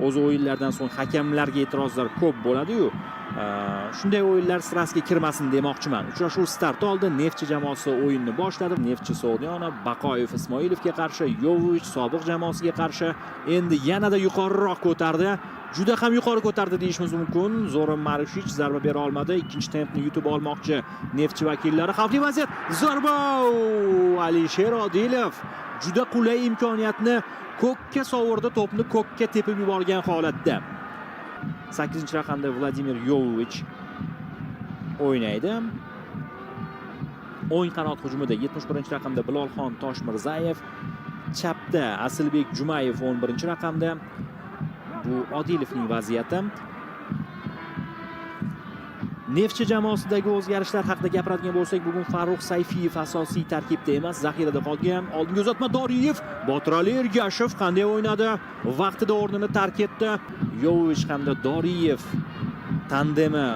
O'zi o'yinlardan so'ng hakamlarga e'tirozlar ko'p bo'ladi-yu. Shunday o'yinlar sirasiga kirmasin demoqchiman. Uchrashuv start oldi. Neftchi jamoasi o'yinni boshladi. Neftchi So'g'diyona Baqoyev Ismoilovga qarshi, Yovich sobiq jamoasiga qarshi endi yanada yuqoriroq ko'tardi. Juda ham yuqori ko'tardi deyishimiz mumkin. Zoran Marushich zarba bera olmadi. Ikkinchi tempni yutib olmoqchi Neftchi vakillari. Xavfli vaziyat. Zarba! Alisher Odilov juda qulay imkoniyatni ko'kka sovurdi, to'pni ko'kka tepib yuborgan holatda. 8-raqamda Vladimir Yovich o'ynaydi. O'ng qanot hujumida 71-raqamda Bilolxon Toshmirzayev, chapda Asilbek Jumayev 11-raqamda. Bu Odilovning vaziyati. Neftchi jamoasidagi o'zgarishlar haqida gapiradigan bo'lsak, bugun Farruh Sayfiyev asosiy tarkibda emas, zaxirada qolgan. Oldinga uzatma Doriyev, Botirali Ergashev qanday o'ynadi? Vaqtida o'rnini tark etdi. Yovich hamda Doriyev tandemi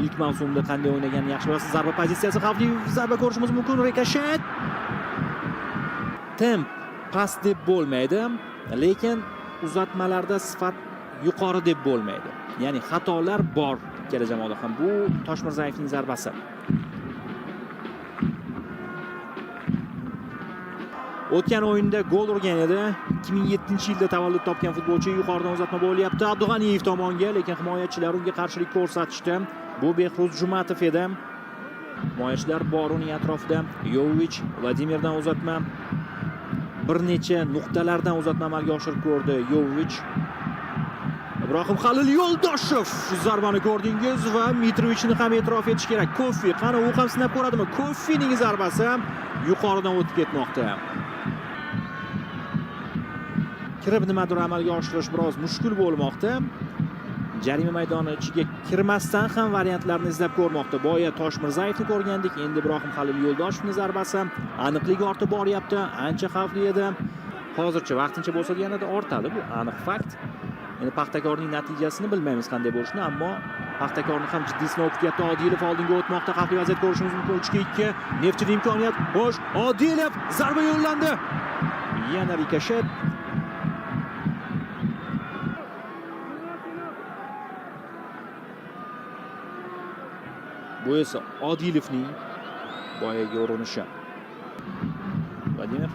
ilk mavsumda qanday o'ynaganini yaxshi bilasiz. Zarba pozitsiyasi, xavfli zarba ko'rishimiz mumkin. Rikoshet. Temp past deb bo'lmaydi, lekin uzatmalarda sifat yuqori deb bo'lmaydi. Ya'ni xatolar bor ikkala jamoada ham. Bu Toshmirzayevning zarbasi. O'tgan o'yinda gol urgan edi. 2007-yilda tavallud topgan futbolchi. Yuqoridan uzatma bo'lyapti Abdug'aniyev tomonga, lekin himoyachilar unga qarshilik ko'rsatishdi. Bu Behruz Jumatov edi. Himoyachilar bor uning atrofida. Yovich Vladimirdan uzatma. Bir necha nuqtalardan uzatma amalga oshirib ko'rdi Yovich. Ibrohim Halil Yo'ldoshev zarbani ko'rdingiz va Mitrovichni ham e'tirof etish kerak. Kofi, qani u ham sinab ko'radimi? Kofining zarbasi yuqoridan o'tib ketmoqda. Kirib nimadir amalga oshirish biroz mushkul bo'lmoqda. Jarima maydoni ichiga kirmasdan ham variantlarni izlab ko'rmoqda. Boya Toshmirzayevni ko'rgandik, endi Ibrohim Halil Yo'ldoshevning zarbasi aniqligi ortib boryapti, ancha xavfli edi. Hozircha vaqtincha bo'lsa yanada ortadi, bu aniq fakt. Endi Paxtakorning natijasini bilmaymiz qanday bo'lishini, ammo Paxtakorni ham jiddiy sinov kutyapti. Odilov oldinga o'tmoqda, xavfli vaziyat ko'rishimiz mumkin. 3-2. Neftchida imkoniyat. Xo'sh, Odilov zarba yo'llandi. Yana rikoshet. Bu esa Odilovning boyagi urinishi. Vladimir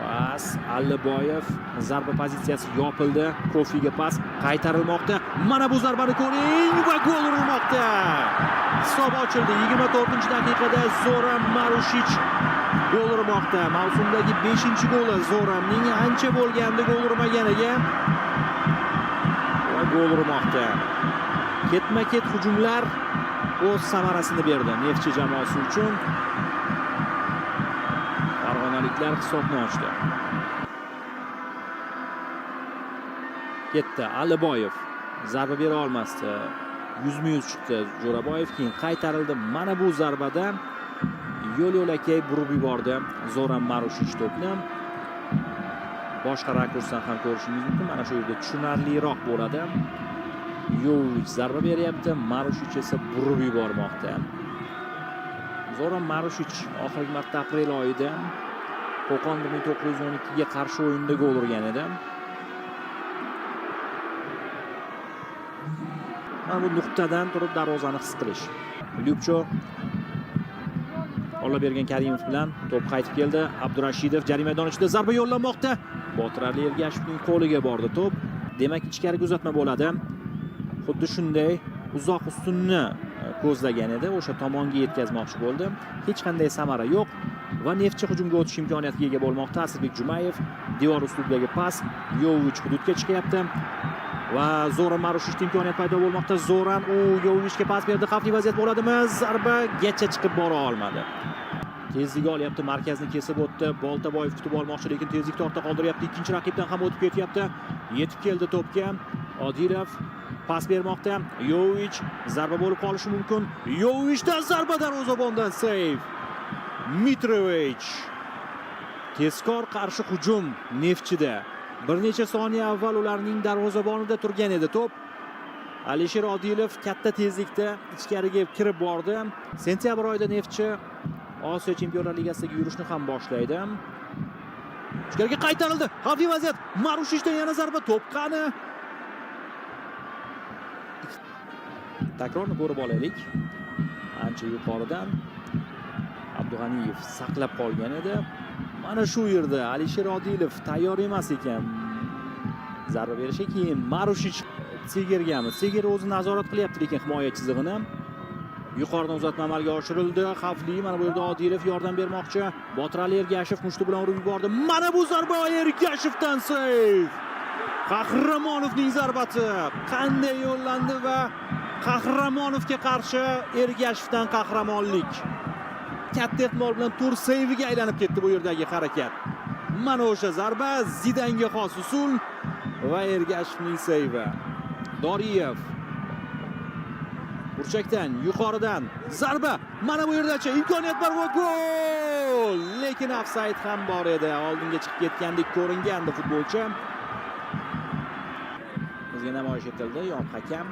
pas, Alliboyev, zarba pozitsiyasi yopildi. Kofiga pas qaytarilmoqda. Mana bu zarbani ko'ring va gol urilmoqda. Hisob ochildi. 24-daqiqada Zoran Marushich gol urmoqda. Mavsumdagi 5-goli Zoranning, ancha bo'lgandi gol urmaganiga. Va gol urmoqda. Ketma-ket hujumlar o'z samarasini berdi Neftchi jamoasi uchun. Farg'onaliklar hisobni ochdi. Ketdi Aliboyev. Zarba bera olmasdi. 100-yuz chiqdi Jo'raboyev, keyin qaytarildi. Mana bu zarbada yo'l-yo'lakay burib yubordi Zoran Marushich to'pni. Boshqa rakursdan ham ko'rishingiz mumkin. Mana shu yerda tushunarliroq bo'ladi. Yovich zarba beryapti, Marushich esa burib yubormoqda. Zoran Marushich oxirgi marta aprel oyida Qo'qon 1912 ga qarshi o'yinda gol urgan edi. Mana bu nuqtadan turib darvozani his qilish. Lyubcho Ollobergan Karimov bilan to'p qaytib keldi. Abdurashidov jarima maydoni ichida zarba yo'llanmoqda. Botirali Ergashevning qo'liga bordi to'p. Demak, ichkariga uzatma bo'ladi. Xuddi shunday uzoq ustunni ko'zlagan edi, o'sha tomonga yetkazmoqchi bo'ldi. Hech qanday samara yo'q va Neftchi hujumga o'tish imkoniyatiga ega bo'lmoqda. Asilbek Jumayev devor uslubidagi pas, Yovich hududga chiqyapti va Zoran Marushichda imkoniyat paydo bo'lmoqda. Zoran u Yovichga pas berdi. Xavfli vaziyat bo'ladimi? Zarbagacha chiqib bora olmadi. Tezlik olyapti, markazni kesib o'tdi. Boltaboyev kutib olmoqchi, lekin tezlikni ortda qoldiryapti. Ikkinchi raqibdan ham o'tib ketyapti. Yetib keldi to'pga. Odilov pas bermoqda. Yovich zarba bo'lib qolishi mumkin. Yovichdan zarba, darvozabondan seyf. Mitrovich. Tezkor qarshi hujum Neftchida. Bir necha soniya avval ularning darvozabonida turgan edi to'p. Alisher Odilov katta tezlikda ichkariga kirib bordi. Sentyabr oyida Neftchi Osiyo Chempionlar Ligasidagi yurishni ham boshlaydi. Ichkariga qaytarildi. Xavfli vaziyat. Marushichdan yana zarba, to'p qani? Takrorni ko'rib olaylik. Ancha yuqoridan Abdug'aniyev saqlab qolgan edi. Mana shu yerda Alisher Odilov tayyor emas ekan zarba berishga. Keyin Marushich Segergami? Seger o'zi nazorat qilyapti, lekin himoya chizig'ini. Yuqoridan uzatma amalga oshirildi. Xavfli. Mana bu yerda Odilov yordam bermoqchi. Botirali Ergashev mushti bilan urib yubordi. Mana bu zarba Ergashevdan seyf. Qahramonovning zarbasi qanday yo'llandi va Qahramonovga qarshi Ergashevdan qahramonlik. Katta ehtimol bilan tur seyviga aylanib ketdi bu yerdagi harakat. Mana o'sha zarba, Zidanga xos usul va Ergashevning seyvi. Doriyev burchakdan yuqoridan zarba. Mana bu yerdachi imkoniyat bor va gol! Lekin ofsayd ham bor edi. Oldinga chiqib ketgandek ko'ringandi futbolchi. Bizga namoyish etildi yon hakam.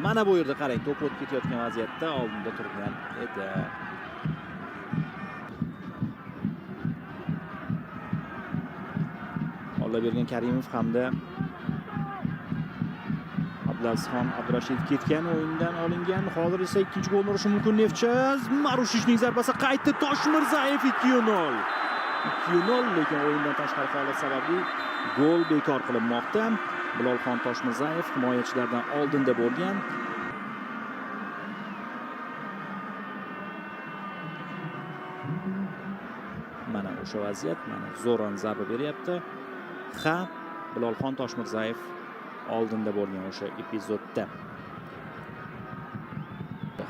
Mana bu yerda qarang, to'p o'tib ketayotgan vaziyatda oldinda turgan edi. Ollobergan Karimov hamda Abdulazizxon Abdurashidov ketgan, o'yindan olingan. Hozir esa ikkinchi golni urishi mumkin Neftchi. Marushichning zarbasi qaytdi. Toshmirzayev 2-0. 2-0, lekin o'yindan tashqari holat sababli gol bekor qilinmoqda. Bilolxon Toshmirzayev himoyachilardan oldinda bo'lgan. Mana o'sha vaziyat, mana Zoran zarba beryapti. Ha, Bilolxon Toshmirzayev oldinda bo'lgan o'sha epizodda.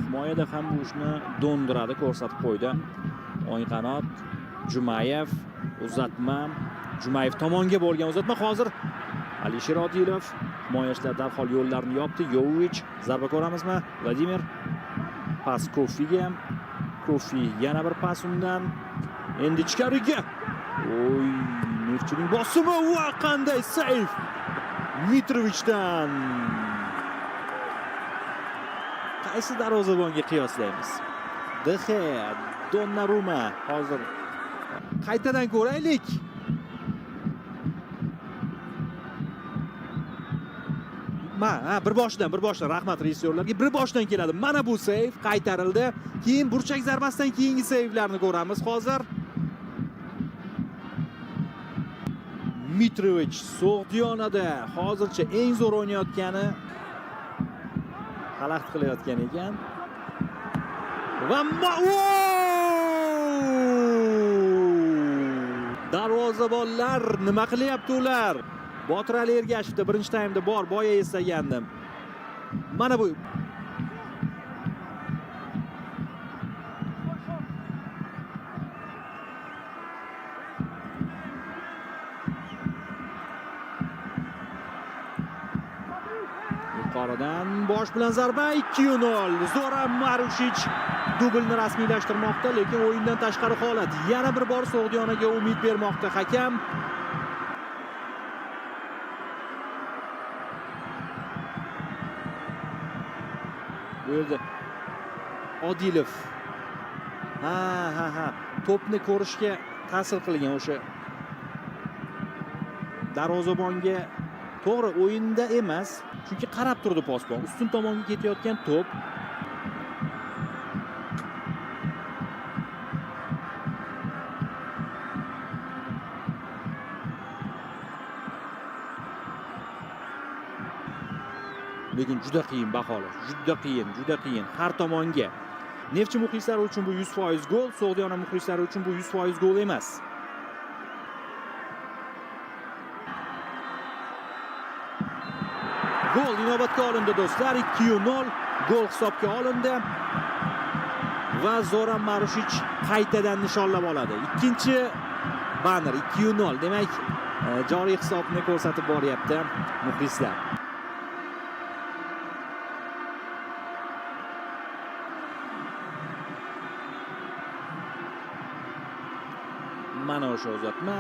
Himoyada ham bu ishni do'ndiradi, ko'rsatib qo'ydi. O'ng qanot Jumayev, uzatma Jumayev tomonga bo'lgan uzatma. Hozir Alisher Odilov, himoyachilar darhol yo'llarni yopdi. Yovich, zarba ko'ramizmi? Vladimir pas Kofiga. Kofi yana bir pas undan. Endi ichkariga. Oy, Neftchining bosimi va qanday seyf Mitrovichdan. Qaysi darvozabonga qiyoslaymiz? De Gea, Donnarumma. Hozir qaytadan ko'raylik. Ha, bir boshidan, bir boshidan. Rahmat rejissyorlarga. Bir boshidan keladi. Mana bu seyf qaytarildi. Keyin burchak zarbasidan keyingi seyflarni ko'ramiz hozir. Mitrovic So'g'diyonada hozircha eng zo'r o'ynayotgani, xalaqit qilayotgan ekan. Va darvozabonlar nima qilyapti ular? Botirali Ergashevda birinchi taymda bor, boya eslagandim. Mana bu yuqoridan bosh bilan zarba 2-0. Zoran Marushich dublni rasmiylashtirmoqda, lekin o'yindan tashqari holat. Yana bir bor So'g'diyonaga umid bermoqda hakam. Bu yerda Odilov. Ha. To'pni ko'rishga ta'sir qilgan o'sha darvozabonga, to'g'ri o'yinda emas, chunki qarab turdi posbon. Ustun tomonga ketayotgan to'p. Lekin juda qiyin baholash, juda qiyin, juda qiyin har tomonga. Neftchi muxlislari uchun bu 100% gol, So'g'diyona muxlislari uchun bu 100% gol emas. Gol inobatga olindi do'stlar, 2-0 gol hisobga olindi. Va Zoran Marushich qaytadan nishonlab oladi. Ikkinchi banner 2-0. Demak, joriy hisobni ko'rsatib boryapti muxlislar. Mana o'sha uzatma.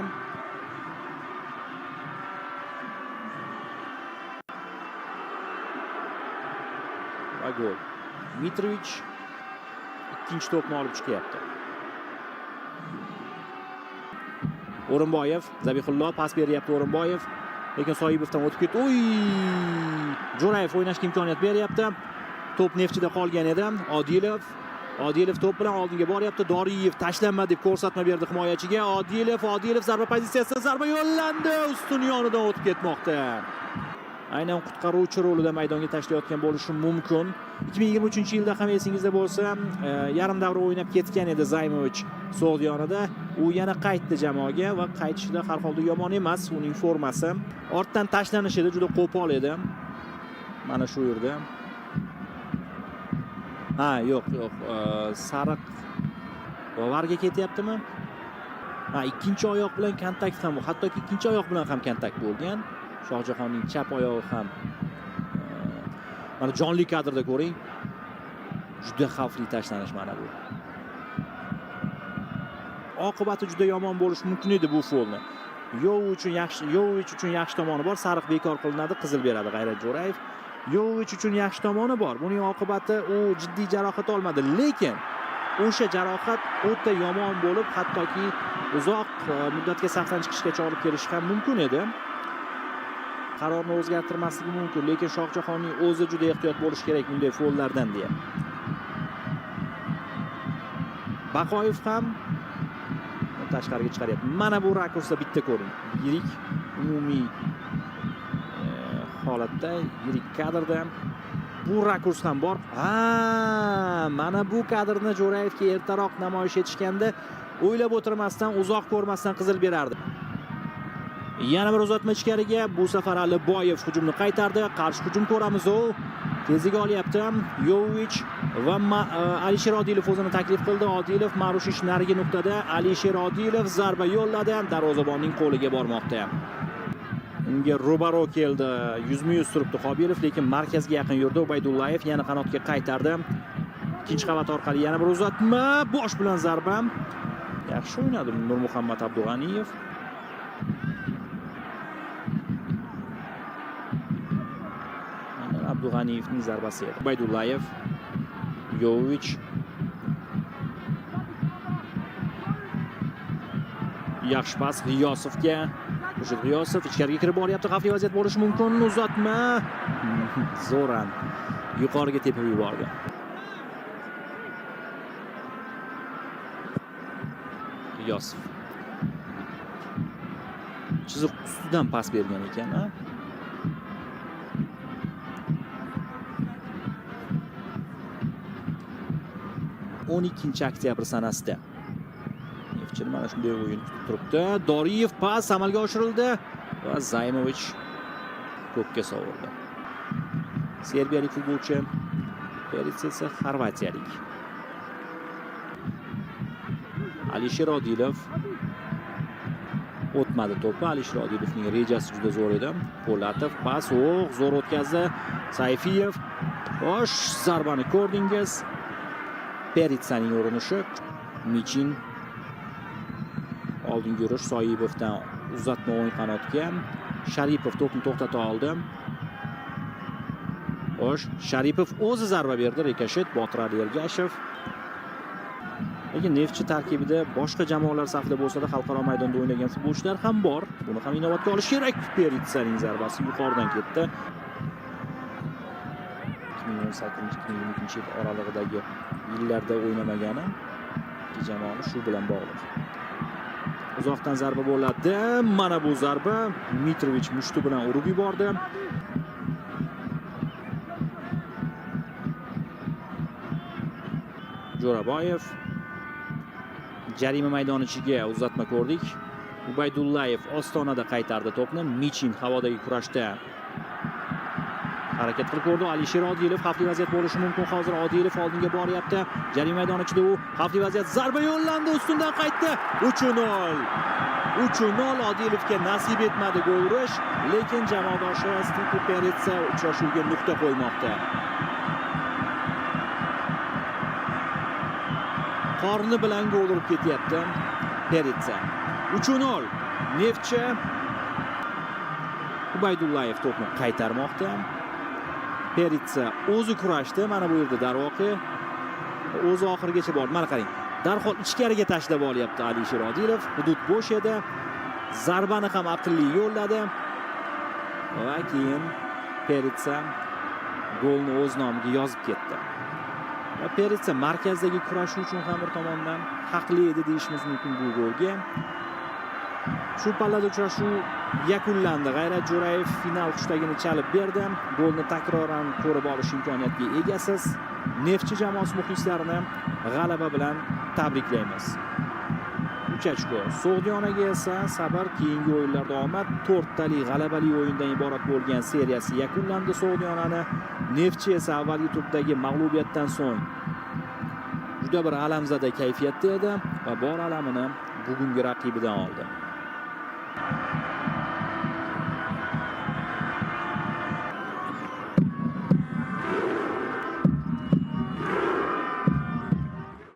Va gol. Mitrovic ikkinchi to'pni olib chiqyapti. O'rinboyev, Zabihullo pas beryapti O'rinboyev. Lekin Soyibovdan o'tib ketdi. Oy! Jo'rayev o'ynashga imkoniyat beryapti. To'p Neftchida qolgan edi. Odilov. Odilov to'p bilan oldinga boryapti. Doriyev tashlanma deb ko'rsatma berdi himoyachiga. Odilov, Odilov zarba pozitsiyasida zarba yo'llandi. Ustun yonidan o'tib ketmoqda. Aynan qutqaruvchi rolida maydonga tashlayotgan bo'lishi mumkin. 2023-yilda ham esingizda bo'lsa, yarim davra o'ynab ketgan edi Zaymovich So'g'diyonida. U yana qaytdi jamoaga va qaytishida har holda yomon emas uning formasi. Ortdan tashlanishi juda qo'pol edi. Mana shu yerda. Ha, yo'q, yo'q. Sariq VARga ketyaptimi? Ha, ikkinchi oyoq bilan kontakt ham, hattoki ikkinchi oyoq bilan ham kontakt bo'lgan. Shohjahonning chap oyog'i ham mana jonli kadrda ko'ring. Juda xavfli tashlanish mana bu. Oqibati juda yomon bo'lishi mumkin edi bu folni. Yovich uchun yaxshi tomoni bor. Sariq bekor qilinadi, qizil beradi G'ayrat Jo'rayev. Yovich uchun yaxshi tomoni bor. Buning oqibati u jiddiy jarohat olmadi, lekin o'sha jarohat o'ta yomon bo'lib, hattoki uzoq muddatga safdan chiqishgacha olib kelishi ham mumkin edi. Qarorni o'zgartirmasligi mumkin, lekin Shohjahonning o'zi juda ehtiyot bo'lishi kerak bunday follardan deya. Baqoyev ham tashqariga chiqaryapti. Mana bu rakursda bitta ko'ring. Yirik umumiy holatda, yirik kadrda bu rakurs ham bor. Ha, mana bu kadrni Jo'rayevga ertaroq namoyish etishganda o'ylab o'tirmasdan, uzoq ko'rmasdan qizil berardi. Yana bir uzatma ichkariga. Bu safar Aliboyev hujumni qaytardi. Qarshi hujum ko'ramiz u. Tezlik olyapti. Yovich va Alisher Odilov o'zini taklif qildi. Odilov Marushish narigi nuqtada. Alisher Odilov zarba yo'lladi. Darvozabonning qo'liga bormoqda. Unga ro'baro keldi. Yuzma-yuz turibdi Qobilov, lekin markazga yaqin yurdi. Ubaydullayev yana qanotga qaytardi. Ikkinchi qavat orqali yana bir uzatma, bosh bilan zarba. Yaxshi o'ynadi Nurmuhammad Abdug'aniyev. Abdug'aniyevning zarbasi edi. Ubaydullayev, Yovich. Yaxshi pas G'iyosovga. Xurshid G'iyosov ichkariga kirib boryapti. Xavfli vaziyat bo'lishi mumkin. Uzatma. Zoran yuqoriga tepib yubordi. G'iyosov chiziq ustidan pas bergan ekan, ha? 12 oktyabr sanasida Neftchini mana shunday o'yin kutib turibdi. Doriyev, pas amalga oshirildi va Zaymovich ko'kka sovurdi. Serbiyalik futbolchi, Peritsa esa xorvatiyalik. Alisher Odilov, o'tmadi to'pi. Alisher Odilovning rejasi juda zo'r edi. Po'latov, pas, o'q, zo'r o'tkazdi. Sayfiyev. Xo'sh, zarbani ko'rdingiz. Peritsaning urinishi. Michin, oldinga yurish Soyibovdan, uzatma o'ng qanotga. Sharipov to'pni to'xtata oldi. Xo'sh, Sharipov o'zi zarba berdi, rikoshet, Botirali Ergashev. Lekin Neftchi tarkibida boshqa jamoalar safida bo'lsa-da xalqaro maydonda o'ynagan futbolchilar ham bor. Buni ham inobatga olish kerak. Peritsaning zarbasi yuqoridan ketdi. 2018-2022 yil oralig'idagi yillarda o'ynamagani ikki jamoani shu bilan bog'liq. Uzoqdan zarba bo'ladi. Mana bu zarba Mitrovich mushti bilan urib yubordi. Jo'raboyev, jarima maydoni ichiga uzatma ko'rdik. Ubaydullayev ostonada qaytardi to'pni. Michin havodagi kurashda harakat qilib ko'rdi. Alisher Odilov, xavfli vaziyat bo'lishi mumkin hozir. Odilov oldinga boryapti. Jarima maydoni ichida u, xavfli vaziyat, zarba yo'llandi, ustundan qaytdi. 3-0. 3-0. Odilovga nasib etmadi gol urish, lekin jamoadoshi Stipe Peritsa uchrashuvga nuqta qo'ymoqda. Qorni bilan gol urib ketyapti Peritsa. 3-0. Neftchi. Ubaydullayev to'pni qaytarmoqda. Peritsa o'zi kurashdi mana bu yerda darvoqe. O'zi oxirigacha bordi. Mana qarang. Darhol ichkariga tashlab olyapti Alisher Odilov. Hudud bo'sh edi. Zarbani ham aqlli yo'lladi. Va keyin Peritsa golni o'z nomiga yozib ketdi. Va Peritsa markazdagi kurashi uchun ham bir tomondan haqli edi deyishimiz mumkin bu golga. Shu pallada uchrashuv yakunlandi. G'ayrat Jo'rayev final hushtagini chalib berdi. Golni takroran ko'rib olish imkoniyatiga egasiz. Neftchi jamoasi muxlislarini g'alaba bilan tabriklaymiz. 3 ochko. So'g'diyonaga esa sabr, keyingi o'yinlarda omad. To'rttalik g'alabali o'yindan iborat bo'lgan seriyasi yakunlandi So'g'diyonani. Neftchi esa avvalgi turdagi mag'lubiyatdan so'ng juda bir alamzada kayfiyatda edi va bor alamini bugungi raqibidan oldi.